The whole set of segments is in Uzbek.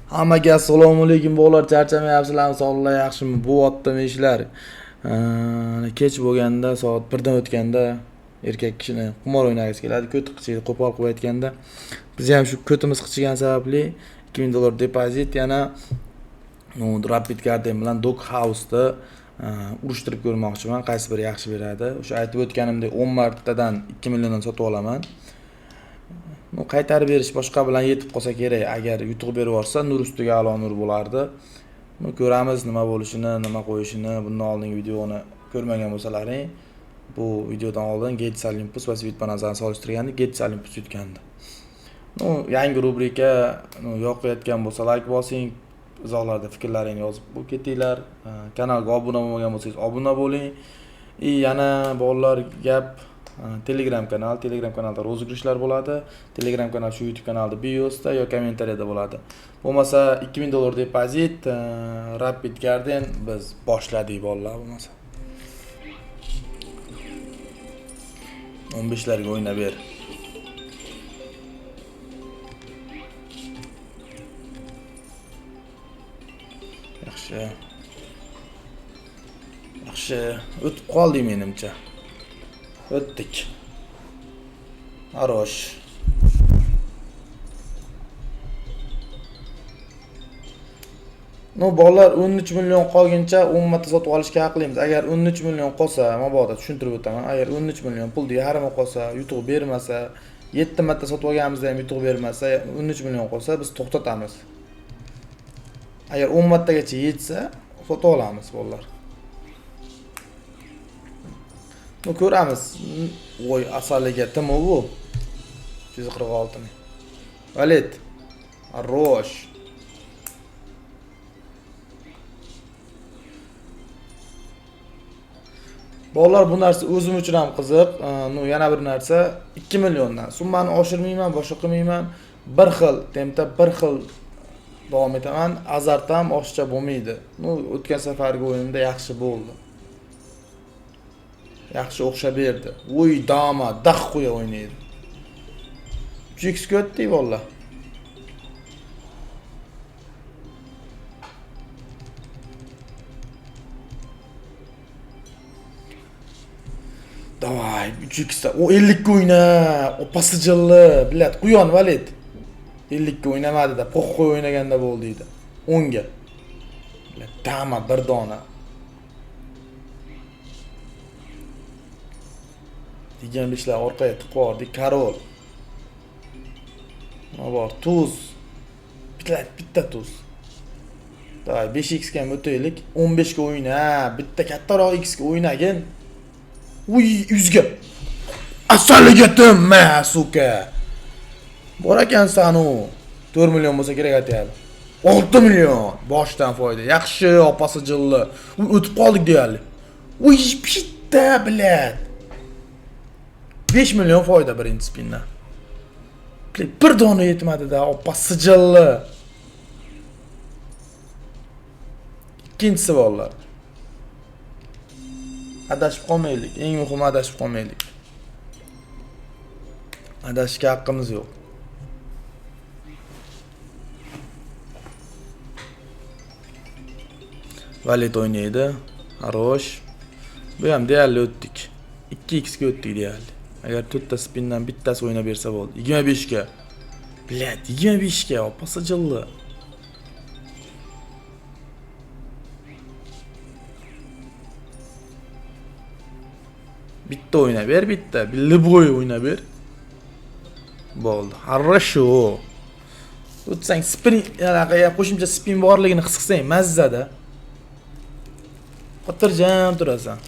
Hammaga assalomu alaykum bolalar, charchamayapsizlarmi? Sog'liklar yaxshimi? Bo'vottimi ishlar? Kech bo'lganda, soat 1 dan o'tganda erkak kishini qimor o'ynagisi keladi, ko'ti qichiydi, qo'pol qilib aytganda. Biz ham shu ko'timiz qichigan sababli 2000 dollar depozit yana Rapid Garden bilan Dog House'da urushtirib ko'rmoqchiman, qaysi biri yaxshi beradi. O'sha aytib o'tganimdek 10 martadan 2 milliondan sotib olaman. Ну, qaytarib berish boshqa bilan yetib qolsa kerak. Agar yutuq berib yuborsa, nur ustiga a'lo nur bo'lardi. Ну, ko'ramiz nima bo'lishini, nima qo'yishini. Bundan oldingi videoni ko'rmagan bo'lsalaring, bu videodan oldin Gates Olympus va Sweet Bonanzani solishtirgandik, Gates Olympus yutgandi. Ну, yangi rubrika, ну, yoqayotgan bo'lsa like bosing, izohlarda fikrlaringni yozib ketinglar. Kanalga obuna bo'lmagan bo'lsangiz obuna bo'ling. И yana bolalar gap Telegram kanal, Telegram kanalda rozыгрышlar bo'ladi. Telegram kanal shu YouTube kanalda biosda yo kommentariyada bo'ladi. Bo'lmasa 2000 dollar depozit, Rapid Garden biz boshladik bolalar bo'lmasa. 15 larga o'ynab ber. Yaxshi. Yaxshi, o'tib qoldik menimcha. O'tdik. Хорош. Ну, bolalar 13 million qolguncha 10 marta sotib olishga haqlimiz. Agar 13 million qolsa, mabodo tushuntirib o'taman. Agar 13 million pulni yarmi qolsa, yutuq bermasa, 7 marta sotib olganimizda ham yutuq bermasa, 13 million qolsa biz to'xtatamiz. Agar 10 martagacha yetsa, sotib olamiz bolalar. Ну, ko'ramiz. Voy, asaliga timi bu. 346 ming. Valet. Хорош. Bolalar, bu narsa o'zim uchun ham qiziq. Ну, yana bir narsa 2 milliondan. Summani oshirmayman, boshqa qilmayman. Bir xil tempda bir xil davom etaman. Azart ham oshiqcha bo'lmaydi. Ну, o'tgan safargi o'yinimda yaxshi bo'ldi. Yaxshi o'xshab berdi. Voy, dama, dax qo'ya o'ynaydi. 3x ga o'tdik bolalar. Давай, 3x ta. O 50 ga o'yna. Opasi jilli, блядь, quyon valet. 50 ga o'ynamadi-da, poxoy o'ynaganda bo'ldi deydi. 10 ga. Блядь, dama bir dona. 25 lar orqaga tiqib yubordik. Karol. Nima bor? Tuz. Bitta tuz. Давай 5x ga ham o'taylik. 15 ga o'yna. Bitta kattaroq x ga o'ynagin. Uy, 100 ga. Asaliga tinma, сука. Bor ekansan u. 4 million bo'lsa kerak aytyapti. 6 million boshdan foyda. Yaxshi, opasi jilli. Uy, o'tib qoldik deyarli. Uy, bitta, блядь. 5 million foyda birinchi spindan. Bir dona yetmadi-da, opasi jilli. Ikkinchisi bolalar. Adashib qolmaylik. Eng muhimi adashib qolmaylik. Adashishga haqqimiz yo'q. Valet o'ynaydi. Хорош. Bu ham deyarli o'tdik. 2x ga o'tdik deyarli. Agar 4 ta spindan bittasi o'ynab bersa bo'ldi. 25 ga. Блядь, 25 ga opasi jilli. Bitta o'ynab ber, bitta. Любой o'ynab ber. Bo'ldi. Хорошо. O'tsang spin, anaqa qo'shimcha spin borligini his qilsang, mazzada. Xotirjam turasan.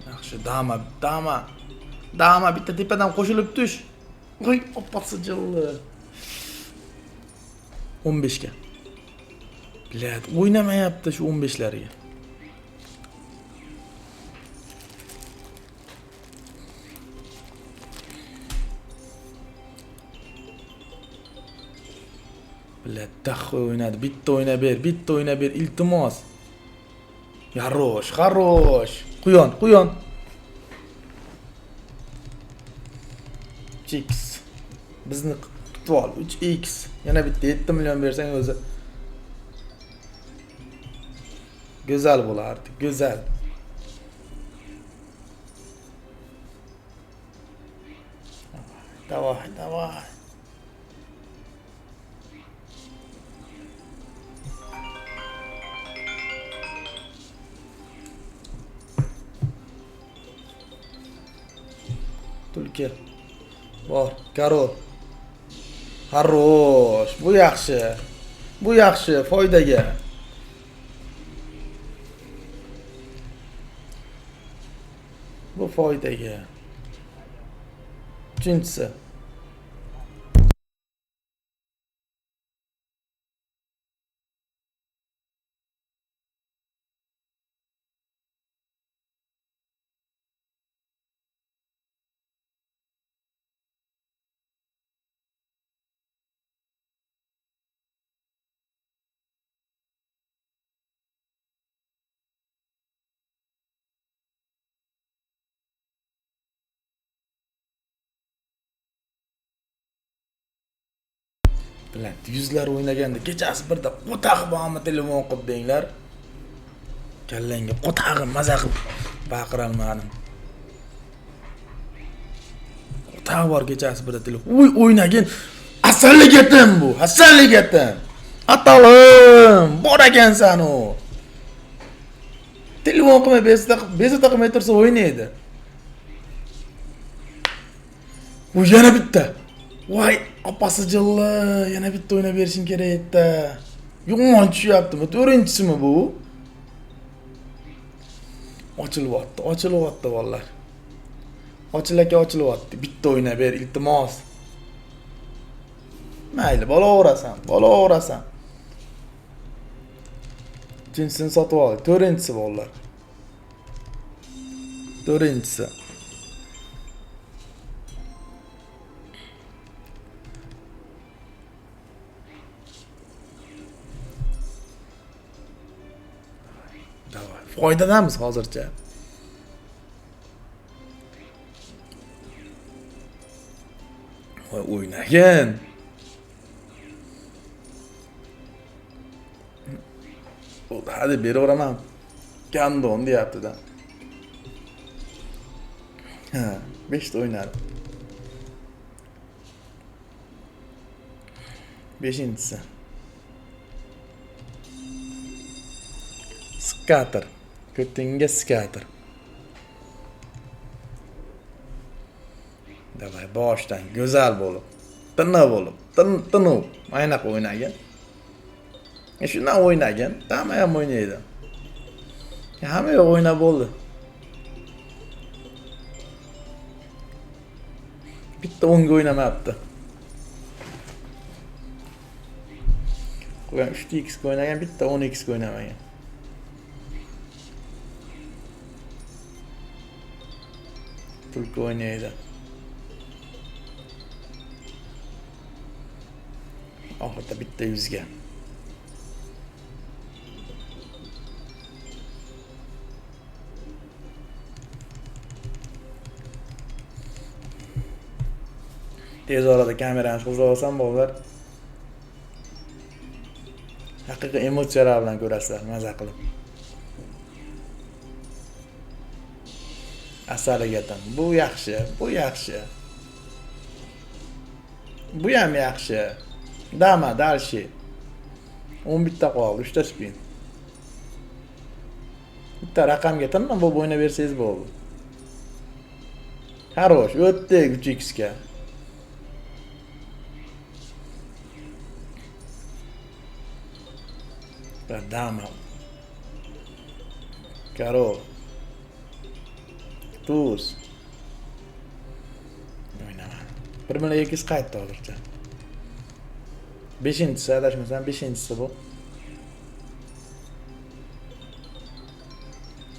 Yaxshi, dama, dama. Dama bitta tepadan qo'shilib tush. Voy, opasi jilli. 15 ga. Блядь, o'ynamayapti shu 15 larga. Блядь, daxoy o'ynadi. Bitta o'ynab ber, bitta o'ynab ber, iltimos. Хорош, хорош. Quyon, quyon. 3x. Bizni tutib ol. 3x. Yana bitta 7 million bersang o'zi go'zal bo'lardi, go'zal. Давай, давай. Tulki. Bor, karol. Хорош. Bu yaxshi. Bu yaxshi, foydaga. Bu foydaga. Uchinchisi. Bilan yuzlar o'ynaganda kechasi birda qo'taq bormi telefon qilib denglar. Kallangga qo'tag'im maza qilib baqirolmadim. Qo'taq bor kechasi birda telefon. Uy o'ynagin. Asallik etim bu. Asallik etim. Atalim, bor ekansan u. Telefon qilmay bezovta qilmay tursa o'ynaydi. U yana bitta. Voy, opasi jilli, yana bitta o'ynab berishim kerak edi. Yomon tushyaptimi? To'rtinchisimi bu? Ochilyapti, ochilyapti bolalar. Ochilaka ochilyapti. Bitta o'ynab ber, iltimos. Mayli, bo'laverasan, bo'laverasan. Uchinchisini sotib oldik. To'rtinchisi bolalar. To'rtinchisi. Foydadamiz hozircha. Voy o'ynagin. Hadi beraveraman. Gandon deyapti-da. Ha, 5 ta o'ynadi. 5-inchisi. Skater. Ko'tingga skater. Davay boshdan go'zal bo'lib, tiniq bo'lib, tiniq. Anaqa o'ynagin. Shundan o'ynagin, hamma ham o'ynaydi. Hamma yo'q o'ynab bo'ldi. Bitta o'ngga o'ynamayapti. Qo'ygan 3x ga o'ynagan, bitta 10x ga o'ynamagan. Tulki o'ynaydi. Oxirida bitta yuzga. Tez orada kamerani qo'shib olsam bolalar haqiqiy emotsiyalar bilan ko'rasizlar, maza qilib. Asaligatam. Bu yaxshi, bu yaxshi. Bu ham yaxshi. Dama, dalshi. 11 ta qoldi, 3 ta spin. Bitta raqamga tinmay bo'lib o'ynab bersangiz bo'ldi. Хорош, o'tdik 3x ga. Dama. Karol. Tuz. O'ynama. 1 million 200 qaytdi hozircha. 5-inchisi adashmasam 5-inchisi bu.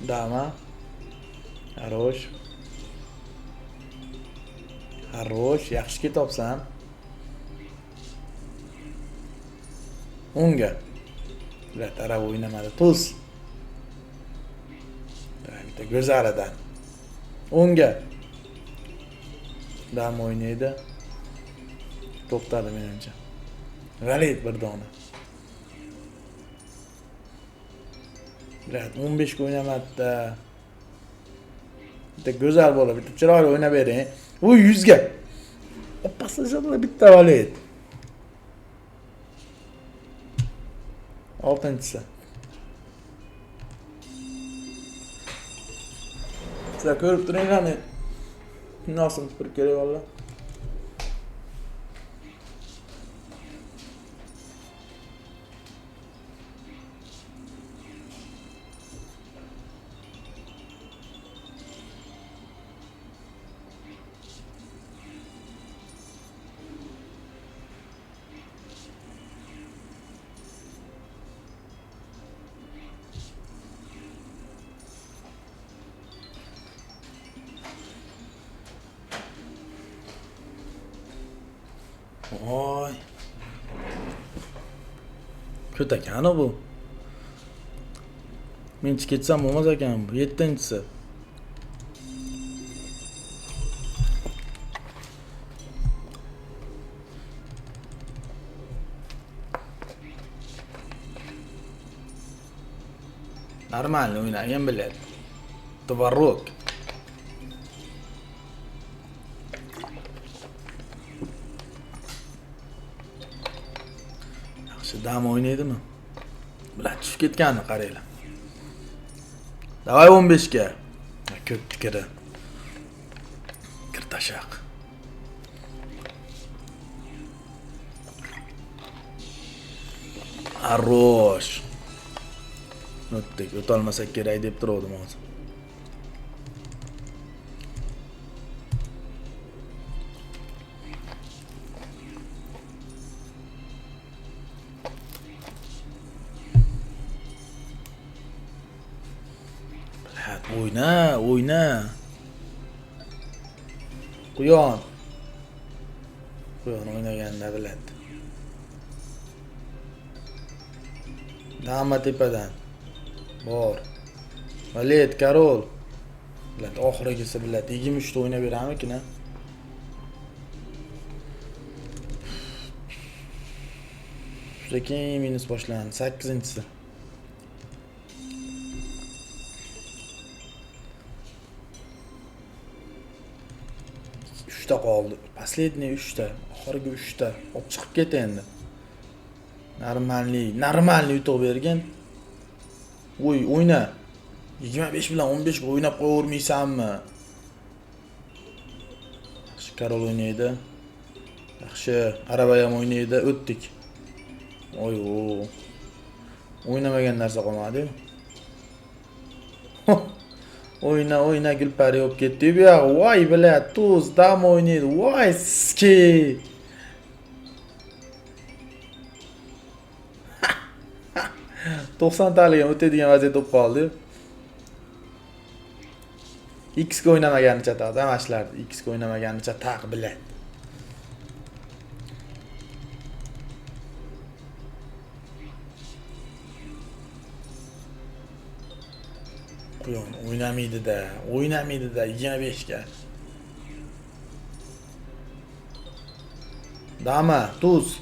Dama. Хорош. Хорош, yaxshi ketopsan. O'ngga. Ular taraf o'ynamadi. Tuz. Bitta go'zalidan. O'ngga. Dam o'ynaydi. To'xtadi menimcha. Valet bir dona. Bilat 15 ga o'ynamadi-da. Bitta go'zal bola, bitta chiroyli o'ynab bering. U 100 ga. Opasi bitta valet. 6-inchisi. Sizlar ko'rib turinglar, nosim tupurib kerak valla. Voy. Ko't ekan bu. Men ketsam bo'lmas ekan bu. 7-inchisi. Normal o'ynagan biladi. Tvorog. Yaxshi dam o'ynaydimi? Bular tushib ketganini qaranglar. Davay 15 ga. Ko'p tikiri. Kirtashaq. Хорош. O'tdik, o'tolmasak kerak deb turgandim hozir. O'yna, o'yna. Quyon. Quyon o'ynaganda biladi. Dama tepadan. Bor. Valet, korol. Biladi, oxirgisi biladi. 23 ta o'ynab beramikin a? Sekin minus boshlandi. 8-inchisi. Ta qoldi. Последний 3 ta, oxirgi 3 ta. Olib chiqib ket endi. Normalniy, normalniy yutuq bergin. O'y, o'yna. 25 bilan 15 ga o'ynab qo'yavermaysanmi? Yaxshi korol o'ynaydi. Yaxshi arava ham o'ynaydi. O'tdik. Oy, o. O'ynamagan narsa qolmadi-yu. O'yna, o'yna Gulpari bo'lib ketdi bu yoq. Voy bila, tuz dam o'ynaydi. Voy ski. 90 talik ham o'tadigan vaziyat bo'lib qoldi. X ga o'ynamaganicha taq, mana shular X ga o'ynamaganicha taq bila. Quyon o'ynamaydi-da, o'ynamaydi-da 25 ga. Dama, tuz.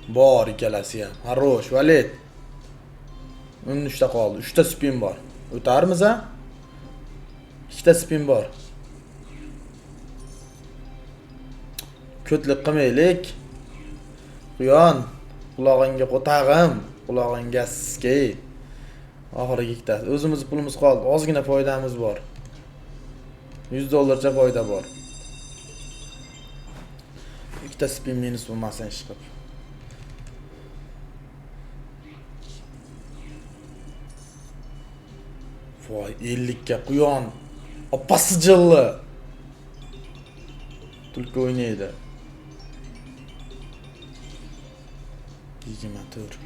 Bor ikkalasi ham. Хорош, valet. 13 ta qoldi. 3 ta spin bor. O'tarmiz a? 2 ta spin bor. Ko'tlik qilmaylik. Quyon, qulog'ingga qo'tag'im, qulog'ingga ski. Oxirgi ikkitasi. O'zimiz pulimiz qoldi. Ozgina foydamiz bor. 100 dollarcha foyda bor. Ikkita spin minus bo'lmasin ish qilib. Voy, 50 ga quyon. Opasi jilli. Tulki o'ynaydi. 24.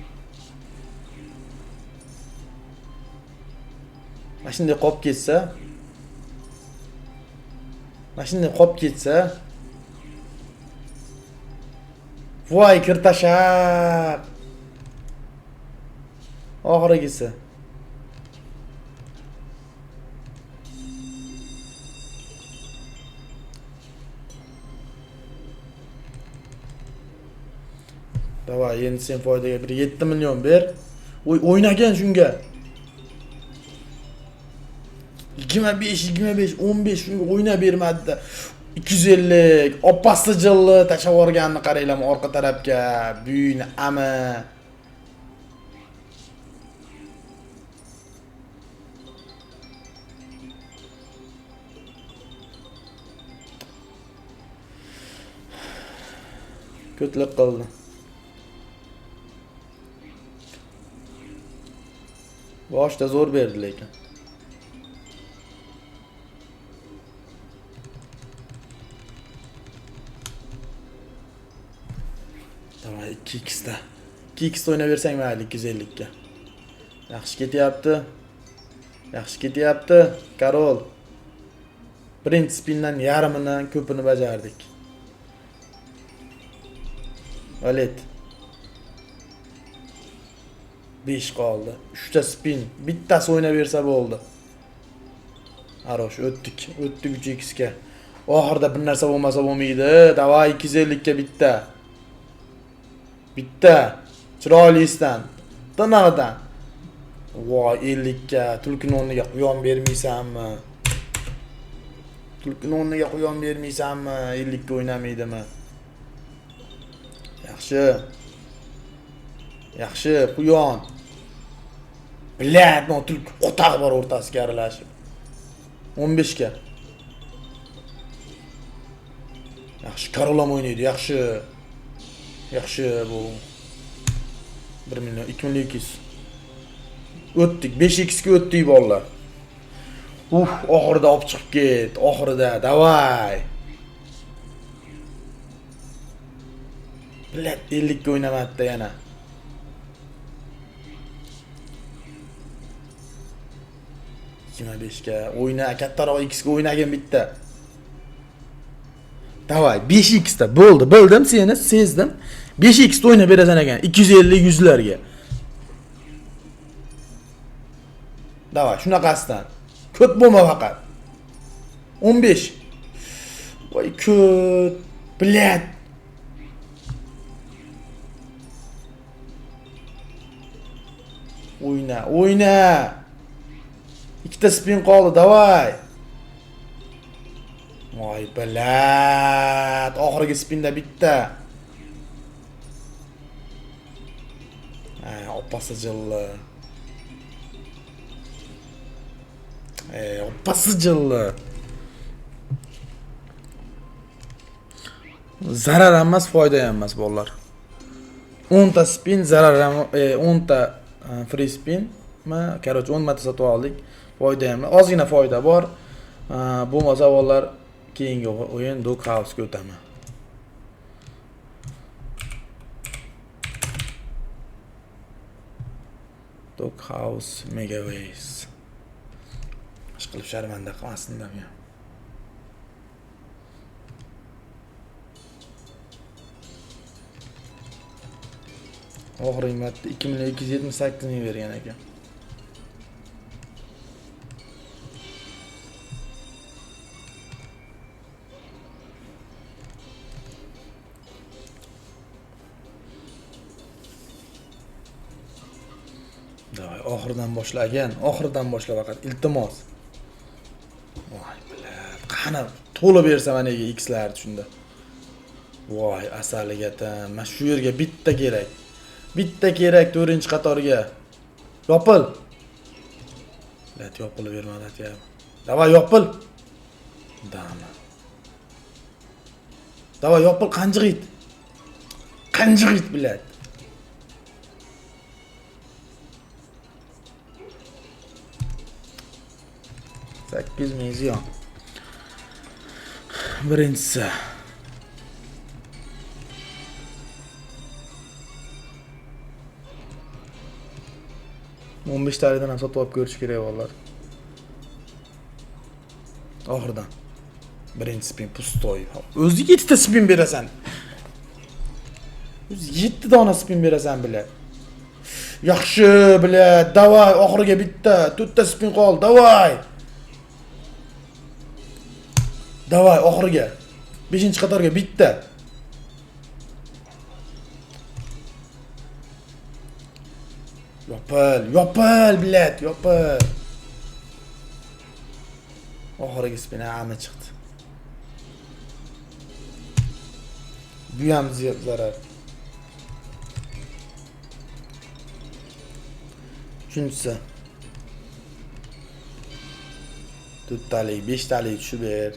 Mana shunday qolib ketsa, mana shunday qolib ketsa, voy kirtashaq. Oxirgisi. Davay, endi sen foydaga bir 7 million ber. Oy, o'ynagan shunga. 25, 25, 15 shunga o'ynab bermadi-da. 250 opasi jilli tashlab yuborganini qaranglar orqa tarafga. Buyni ami. Ko'tlik qildi. Boshda zo'r berdi lekin. Tamam, 2x'da. 2x'da o'ynab bersang mayli 250 ga. Yaxshi ketyapti. Yaxshi ketyapti. Karol. Birinchi spindan yarmidan ko'pini bajardik. Valet. 5 qoldi. 3 ta spin. Bittasi o'ynab bersa bo'ldi. Arosh o'tdik. O'tdik 3x ga. Oxirida bir narsa bo'lmasa bo'lmaydi. Davay 250 ga bitta. Bitta. Chiroylisdan. Tinig'idan. Voy 50 ga tulkini o'rniga quyon bermaysanmi? Tulkini o'rniga quyon bermaysanmi? 50 ga o'ynamaydimi? Yaxshi. Yaxshi, quyon. Блядь, no tulki qo'taq bor o'rtasiga aralashib. 15 ga. Yaxshi, Karol ham o'ynaydi, yaxshi. Yaxshi bu. 1 million, 2 million 200. O'tdik, 5x ga o'tdik bolalar. Uf, oxirida olib chiqib ket, oxirida, davay. Блядь, 50 ga o'ynamadida yana. 25 ga o'yna, kattaroq x ga o'ynagin bitta. Davay, 5x da bo'ldi, bildim seni, sezdim. 5x da o'ynab berasan ekan, 250 100larga. Davay, shunaqasidan. Ko'p bo'lma faqat. 15. Voy ko't, блядь. O'yna, o'yna. Ikkita spin qoldi, davay. Voy, блядь, oxirgi spinda bitta. Ha, opasi jilli. Opasi jilli. Zarar ham emas, foyda ham emas bolalar. 10 ta spin zarar ham, 10 ta free spin ma, короче, 10 marta sotib oldik. Foyda ham, ozgina foyda bor. Bo'lmasa bolalar keyingi o'yin Dog House'ga o'taman. Dog House Megaways. Ish qilib sharmanda qilmasin-da men. Oxirgi marta 2 million 278 ming bergan ekan. Davay, oxiridan boshlagan, oxiridan boshla faqat, iltimos. Voy, блядь, qani to'la bersa mana x-larni shunda. Voy, asaligatam, mana shu yerga bitta kerak. Bitta kerak 4-qatorga. Yopil. Lat yopilib bermadi aytyapman. Davay yopil. Dama. Davay yopil, qanjiq it. Qanjiq it, блядь. 8 ming ziyon. Birinchisi. 15 talidan ham sotib olib ko'rish kerak bolalar. Oxiridan. Birinchi spin пустой. O'zi 7 ta spin berasan. O'zi 7 dona spin berasan, блядь. Yaxshi, блядь, davay, oxiriga bitta, 4 ta spin qoldi, davay. Davay, oxiriga. 5-qatorga bitta. Yopil, yopil, блядь, yopil. Oxirgi spin ami chiqdi. Bu ham zarar. Uchinchisi. 4 talik, 5 talik tushib ber.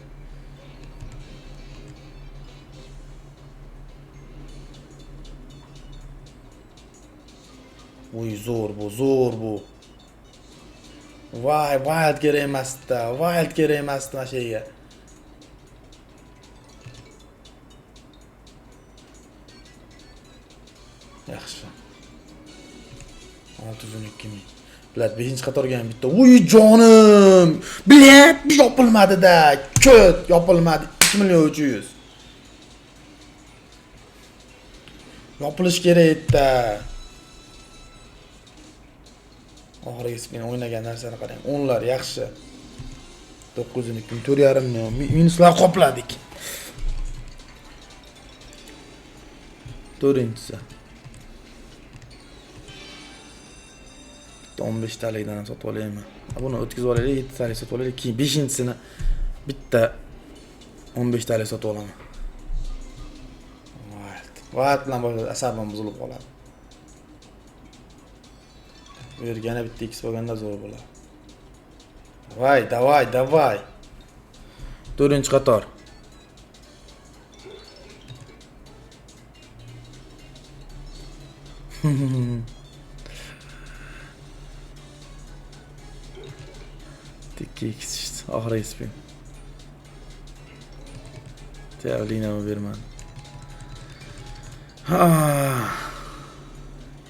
Uy, zo'r bu, zo'r bu. Voy, wild kerak emasdi, wild kerak emasdi mana shu yerga. Yaxshi. 612 ming. Блядь, 5-qatorga ham bitta. Uy, jonim! Блядь, yopilmadi-da. Ko't yopilmadi. 2 million 300. Yopilish kerak edi-da. Oxirgi spin o'ynagan narsani qarang. 10lar yaxshi. 902 ming, 4,5 million minuslar qopladik. 4-inchisi. Bitta 15 talikdan ham sotib olaymi? Buni o'tkazib olaylik, 7 talik sotib olaylik, keyin 5-inchisini bitta 15 talik sotib olaman. Vaqt bilan boshladi, asabim buzilib qoladi. Bu yerga yana bitta x bo'lganda zo'r bo'ladi. Davay, davay, davay. 4-qator. Tikki x tushdi. Oxirgi spin. Tavlinami bermadi.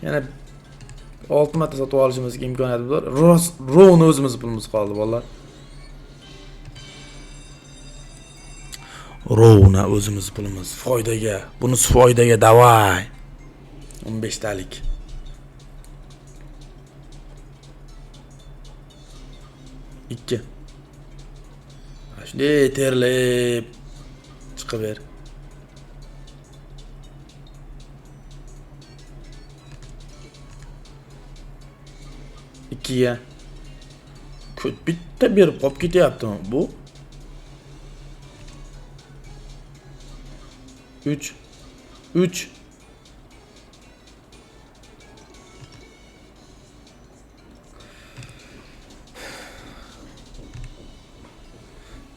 Yana 6 marta sotib olishimizga imkoniyat bor. Rovni o'zimiz pulimiz qoldi, bolalar. Rovni o'zimiz pulimiz foydaga. Bunisi foydaga, davay. 15 talik. 2. Shunday terlab chiqib ber. 2ga. Ko't bitta berib qolib ketyaptimi bu? 3. 3.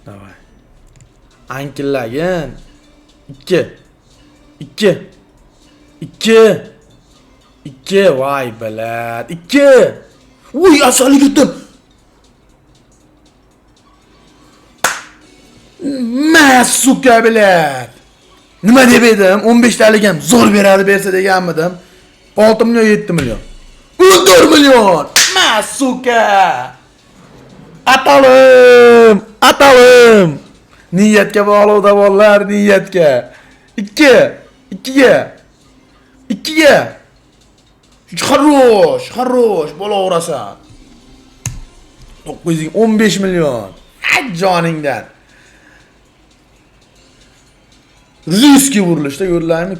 Davay. Ankillagin. 2. 2. 2. 2. Voy bilad. 2. Uy, asali ketdim. Ma suka bilad. Nima deb edim? 15 talik ham zo'r beradi bersa deganmidim? 6 million, 7 million. 14 million. Ma suka. Atalım, atalım. Niyatga bog'liq bolalar, niyatga. 2, 2ga. 2ga. Хорош, хорош, bo'laverasan. 915 million. Joningdan. Riski urilishda ko'rilarmi?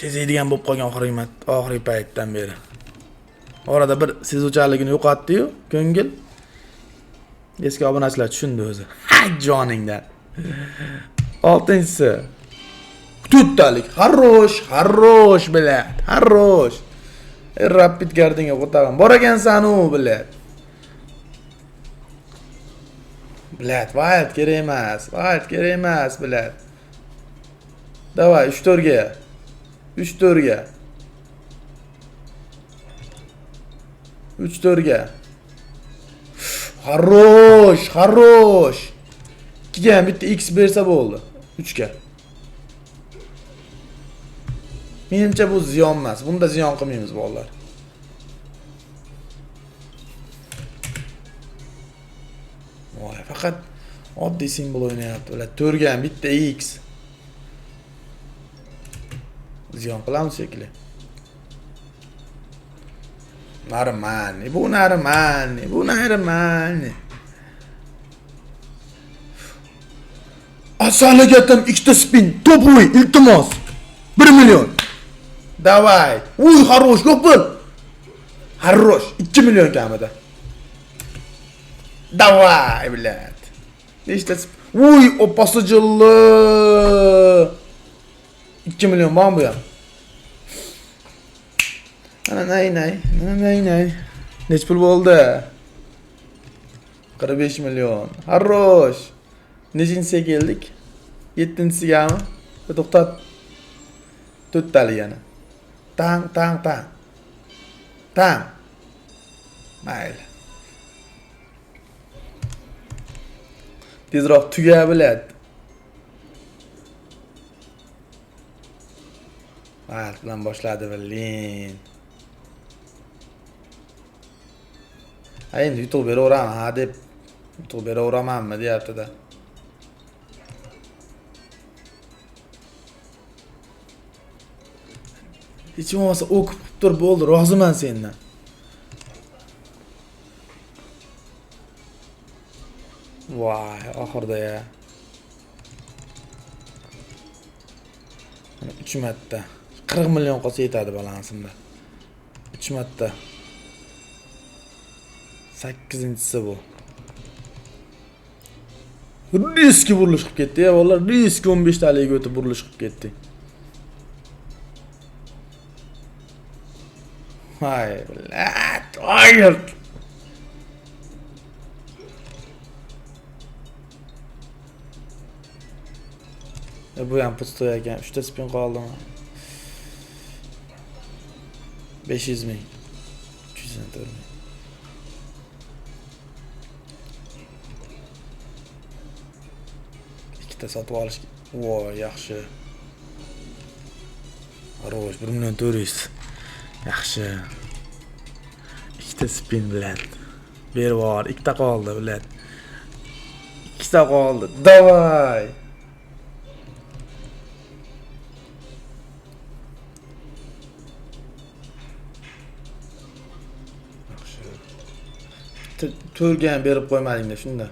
Sezadigan bo'lib qolgan oxirgi paytdan beri. Orada bir sezuvchanligini yo'qotdi-yu, ko'ngil. Eski obunachilar tushundi o'zi. Joningdan. 6-inchisi. 4talik. Хорош, хорош, блядь. Хорош. Rapid gardinga qo'tag'im. Bor ekansan u, блядь. Блядь, wild kerak emas. Wild kerak emas, блядь. Давай, 3-4 ga. 3-4 ga. 3-4 ga. Хорош, хорош. 2 ga ham bitta x bersa bo'ldi. 3 ga. Menimcha bu ziyon emas. Bunda ziyon qilmaymiz bolalar. Voy, faqat oddiy simvol o'ynayapti. Ular 4 ga ham bitta x. Ziyon qilamiz shekilli. Нормальный, bu нормальный, bu нормальный. Asaligatim ikkita spin, to'p o'y, iltimos. 1 million. Давай. Uy, хорош, yopil. Хорош. 2 million kamida. Давай, блядь. Nechta? Uy, opasi jilli. 2 million bormi bu ham? Ana nay nay, nay nay. Nech pul bo'ldi? 45 million. Хорош. Nechinchisiga keldik? 7-sigami? To'xtat. 4talik yana. Tang tang tang. Tang. Mayli. Tezroq tuga, biladi. Vaqt bilan boshladi, блин. Ha, endi yutuq beraveraman, ha deb yutuq beraveramanmi deyapti-da. Hech bo'lmasa o'qib tur, bo'ldi, roziman sendan. Voy, oxirida ya. Mana 3 marta. 40 million qolsa yetadi balansimda. 3 marta. 8-inchisi bu. Riski burilish qilib ketdi ya, bolalar, riski 15 taliga o'tib burilish qilib ketdi. Voy, блядь, voy. Bu ham пустой ekan. 3 ta spin qoldimi? 500 ming. 304 ming. Ikkita sotib olish. Voy, yaxshi. Хорош, 1 million 400. Yaxshi. Ikkita spin, блядь. Berib bor, ikkita qoldi, блядь. Ikkita qoldi. Давай. Yaxshi. Bitta to'rga ham berib qo'ymadingda shunda.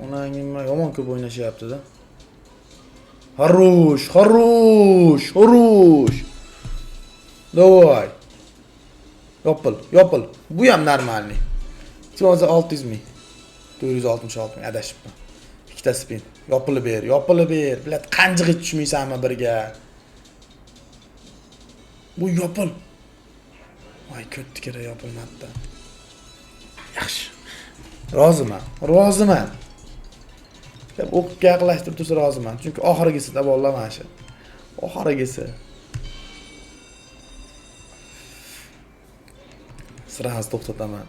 Onang nima yomon ko'p o'ynashyapti-da. Хорош, хорош, хорош. Давай. Yopil, yopil. Bu ham нормальный. Hozir 600 ming. 466 ming adashibman. Ikkita spin. Yopilib ber, yopilib ber. Блядь, qanjig'i tushmaysanmi birga? Bu yopil. Voy, ko'tdi kerak yopilmabdi. Yaxshi. Roziman, roziman. Deb o'qib yaqinlashtirib tursa roziman. Chunki oxirgisida bolalar mana shu. Oxirgisi. Сразу to'xtataman.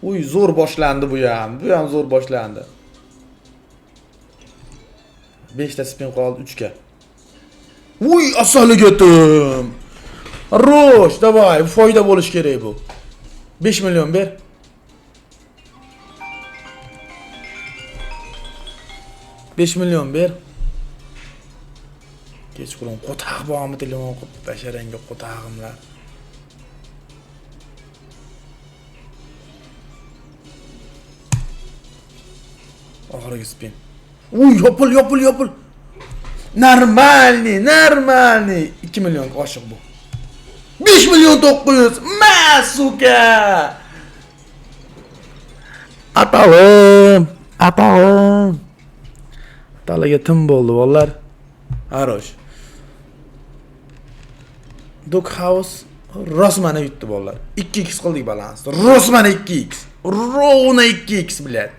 Uy, zo'r boshlandi bu ham. Bu ham zo'r boshlandi. 5 ta spin qoldi 3 ga. Uy, asaliga tim. Хорош, давай, foyda bo'lish kerak bu. 5 million ber. 5 million ber. Kechqurun qo'taq bormi telefon qilib basharangga qo'tag'imlar. Oxirgi spin. Uy, yopil, yopil, yopil. Нормальный, нормальный. 2 million oshiq bu. 5 million 900. Ma, сука. Atalim, atalim. Talaga tim bo'ldi, bolalar. Хорош. Dog House rosmana yutdi, bolalar. 2x qildik balansni. Rosmana 2x. Ровно 2x, блядь.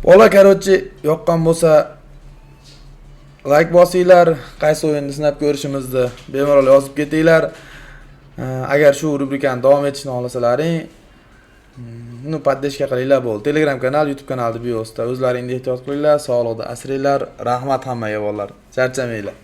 Bola, короче, yoqqan bo'lsa like bosinglar, qaysi o'yinni sinab ko'rishimizni bemalol yozib ketinglar. Agar shu rubrikani davom etishni xohlasalaring, ну, поддержка qilinglar bo'ldi. Telegram kanal, YouTube kanalni biosda. O'zlaringni ehtiyot qilinglar, sog'liqni asranglar. Rahmat hammaga, bolalar. Charchamanglar.